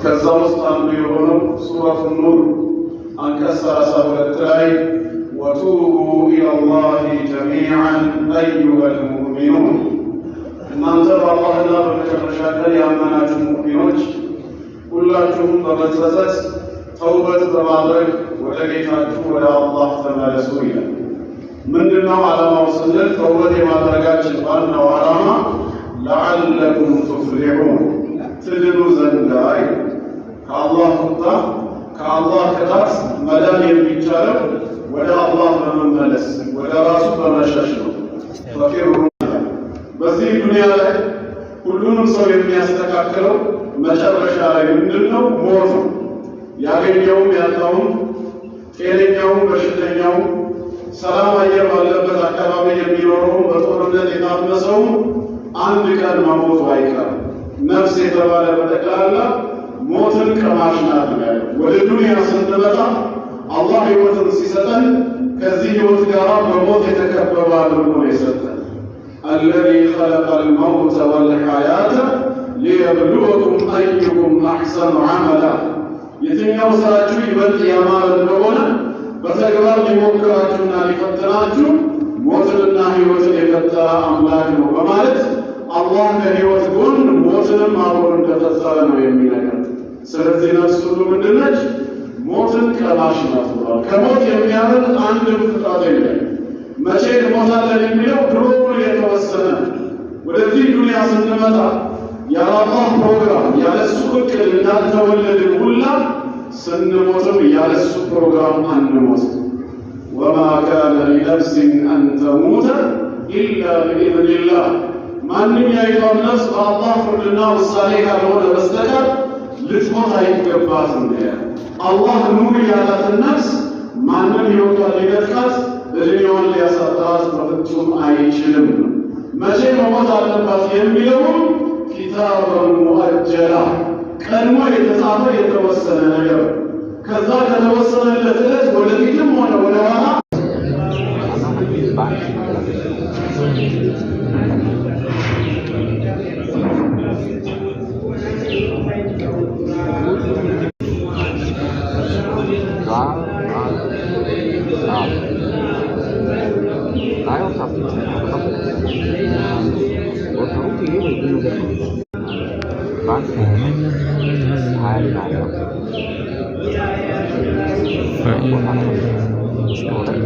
ከዛ ውስጥ አንዱ የሆነው ሱረቱ ኑር አንቀጽ 32 ላይ وتوبوا إلى الله جميعا أيها المؤمنون፣ እናንተ በአላህና በመጨረሻ ቀን ያመናችሁ ሙእሚኖች ሁላችሁም በመጸጸት ተውበት በማድረግ ወደ ጌታችሁ ወደ አላህ ተመለሱ ይላል። ምንድነው ዓላማው ስንል ተውበት የማድረጋችን ዋናው ዓላማ لعلكم تفلحون ትድኑ ዘንዳ ይላል። ከአላህ ቁጣ፣ ከአላህ ቅጣት መዳን የሚቻለው ወደ አላህ በመመለስ፣ ወደ ራሱ በመሸሽ ነው። ففروا። በዚህ ዱንያ ላይ ሁሉንም ሰው የሚያስተካክለው መጨረሻ ላይ ምንድን ነው? ሞት ነው። ያገኘውም ያጣውም፣ ጤነኛውም በሽተኛውም፣ ሰላም አየር ባለበት አካባቢ የሚኖረው፣ በጦርነት የታመሰውም አንድ ቀን መሞቱ አይቀርም። ነፍስ የተባለ በጠቅላላ ሞትን ቀማሽ ናት ነው ያለው። ወደ ዱንያ ስንመጣ አላህ ህይወትን ሲሰጠን ከዚህ ህይወት ጋር በሞት የተከበበ አድርጎ ነው የሰጠን። الذي خلق الموت والحياة ليبلوكم أيكم أحسن عملا፣ የትኛው ስራችሁ ይበልጥ ያማረ እንደሆነ በተግባር ሊሞክራችሁና ሊፈትናችሁ ሞትንና ህይወትን የፈጠረ አምላክ ነው በማለት አላህ ከህይወት ጎን ሞትንም አብሮ እንደፈጠረ ነው የሚነግረን። ስለዚህ ነፍስ ሁሉ ምንድነች? ሞትን ቀማሽ ናት ብሏል። ከሞት የሚያመልጥ አንድም ፍጥረት የለም። መቼ እንሞታለን የሚለው ድሮ የተወሰነ ነው። ወደዚህ ዱንያ ስንመጣ ያለ አላህ ፕሮግራም፣ ያለሱ እቅድ እንዳልተወለድን ሁላ ስንሞትም ያለሱ ፕሮግራም አንሞትም። وما كان لنفس أن تموت إلا بإذن الله፣ ማንኛይቷም ነፍስ በአላህ ፍርድና ውሳኔ ካልሆነ በስተቀር ልትሞት አይገባትም። አላህ ኑሪ ያላትን ነፍስ ማንም ሕይወቷን ሊነጥቃት፣ እድሜዋን ሊያሳጥራት በፍጹም አይችልም ነው። መቼ መሞት አለባት የሚለውም كتابا مؤجلا፣ ቀድሞ የተጻፈ የተወሰነ ነገር፣ ከዛ ከተወሰነለት ዕለት ወደፊትም ሆነ ወደኋላ فإن